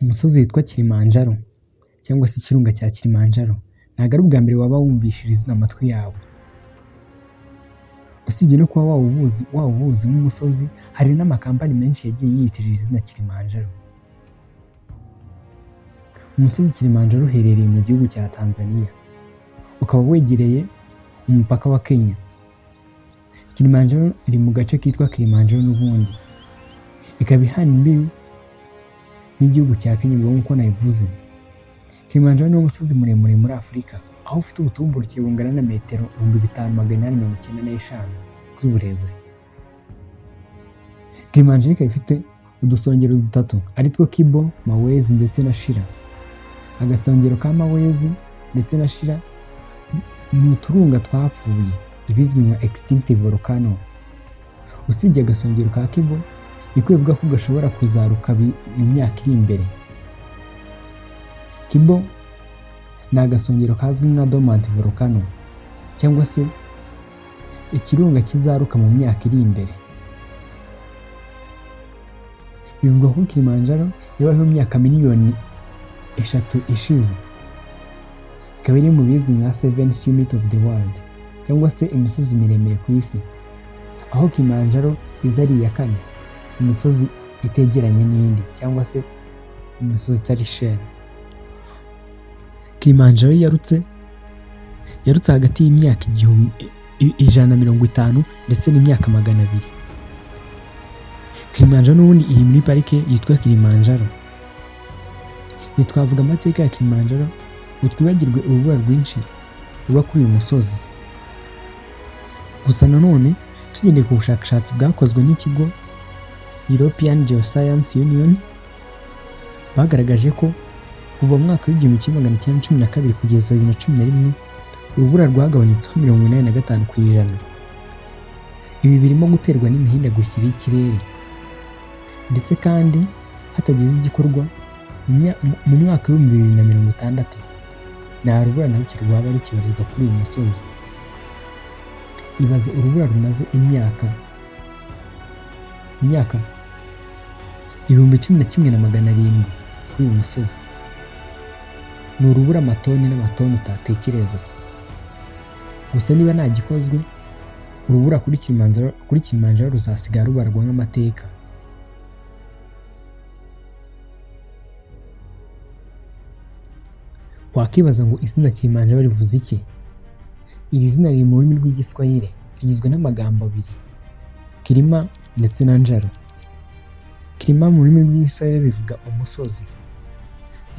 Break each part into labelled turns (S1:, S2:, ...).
S1: Umusozi witwa Kilimanjaro cyangwa se ikirunga cya Kilimanjaro ntabwo ari ubwa mbere waba wumvishije izina amatwi yawe. Usibye no kuba waba uwuzi nk'umusozi, hari n'amakampani menshi yagiye yiyitirira izina Kilimanjaro. Umusozi Kilimanjaro uherereye mu gihugu cya Tanzania, ukaba wegereye umupaka wa Kenya. Kilimanjaro iri mu gace kitwa Kilimanjaro n'ubundi, ikaba ihana imbibi n'igihugu cya Kenya ubwo nk'uko nabivuze. Kilimanjaro ni umusozi muremure muri Afurika, aho ufite ubutumburuke bungana na metero 5895 z'uburebure. Kilimanjaro ikaba ifite udusongero dutatu aritwo Kibo, Mawezi ndetse na Shira. Agasongero ka Mawezi ndetse na Shira ni uturunga twapfuye, ibizwi nka extinct volcano. Usibye agasongero ka Kibo, niko bivuga ko gashobora kuzaruka mu myaka iri imbere. Kibo ni agasongero kazwi nka dormant volcano cyangwa se ikirunga kizaruka mu myaka iri imbere. Bivugwa ko Kilimanjaro yabayeho imyaka miliyoni 3 ishize, ikaba iri mu bizwi nka Seven Summit of the World cyangwa se imisozi miremire ku isi, aho Kilimanjaro iza ari iya kane imisozi itegeranye n'indi cyangwa se imisozi itari chain. Kilimanjaro yarutse hagati y'imyaka 150 ndetse n'imyaka 200. Kilimanjaro n'ubundi iri muri parike yitwa Kilimanjaro. Ntitwavuga amateka ya Kilimanjaro ngo twibagirwe urubura rwinshi ruba kuri uyu musozi. Gusa nanone tugendeye ku bushakashatsi bwakozwe n'ikigo European Geoscience Union, bagaragaje ko kuva mu mwaka w'1912 kugeza 2011 urubura rwagabanyutseho 85%. Ibi birimo guterwa n'imihindagurikire y'ikirere, ndetse kandi hatagize igikorwa mu mwaka w'2060 nta rubura na ruke rwaba rukibarirwa kuri uyu musozi. Ibaze urubura rumaze imyaka 11,700 kuri uyu musozi. Ni urubura amatoni n'amatoni utatekereza. Gusa niba nta gikozwe, urubura kuri Kilimanjaro ruzasigara rubarwa nk'amateka. Wakibaza ngo izina Kilimanjaro rivuze iki? Iri zina riri mu rurimi rw'Igiswahili, rigizwe n'amagambo abiri, Kilima ndetse na Njaro. Kilima mu rurimi rw'Igiswahili bivuga umusozi,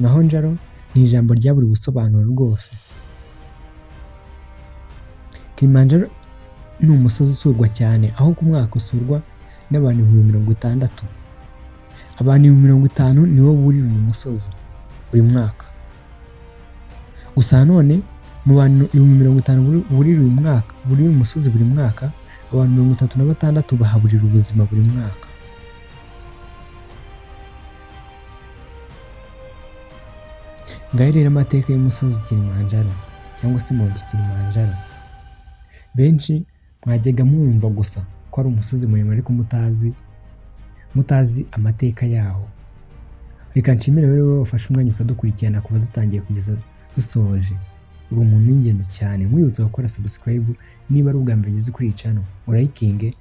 S1: naho Njaro ni ijambo ryaburiwe ubusobanuro rwose. Kilimanjaro ni umusozi usurwa cyane, aho ku mwaka usurwa n'abantu 60,000. Abantu 50,000 nibo burira uyu musozi buri mwaka. Gusa nanone mu bantu 50,000 burira uyu mwaka, burira umusozi buri mwaka, abantu 36 bahaburira ubuzima buri mwaka. Ngayo rero amateka y'umusozi Kilimanjaro cyangwa se Mount Kilimanjaro. Benshi mwajyaga mwumva gusa ko ari umusozi muremure ariko mutazi amateka yawo. Reka nshimire rero wowe wafashe umwanya ukadukurikirana kuva dutangiye kugeza dusoje. Uri umuntu w'ingenzi cyane, nkwibutsa gukora subscribe niba ari ubwa mbere ugeze kuri iyi channel, urayikinge,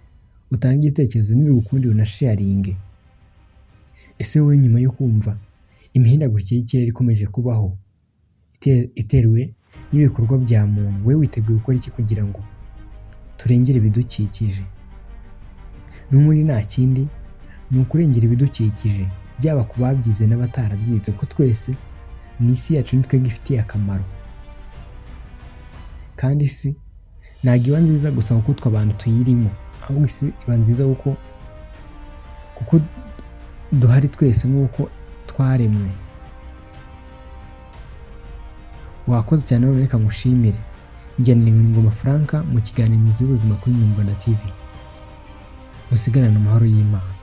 S1: utange igitekerezo nibigukundira unasharinge. Ese wowe nyuma yo kumva imihindagurikire y'ikirere ikomeje kubaho itewe n'ibikorwa bya muntu, wowe witeguye gukora iki kugira ngo turengere ibidukikije? N'ubundi nta kindi ni ukurengera ibidukikije, byaba ku babyize n'abatarabyize, kuko twese ni isi yacu ni twebwe ifitiye akamaro. Kandi isi ntabwo iba nziza gusa kuko twe abantu tuyirimo, ahubwo isi iba nziza kuko duhari twese nk'uko twaremwe. Wakoze cyane rero, reka ngushimire. Njye ni Ngoma Frank mu kiganiro Imizi y'Ubuzima kuri Nyungwana TV. Musigarane amahoro y'Imana.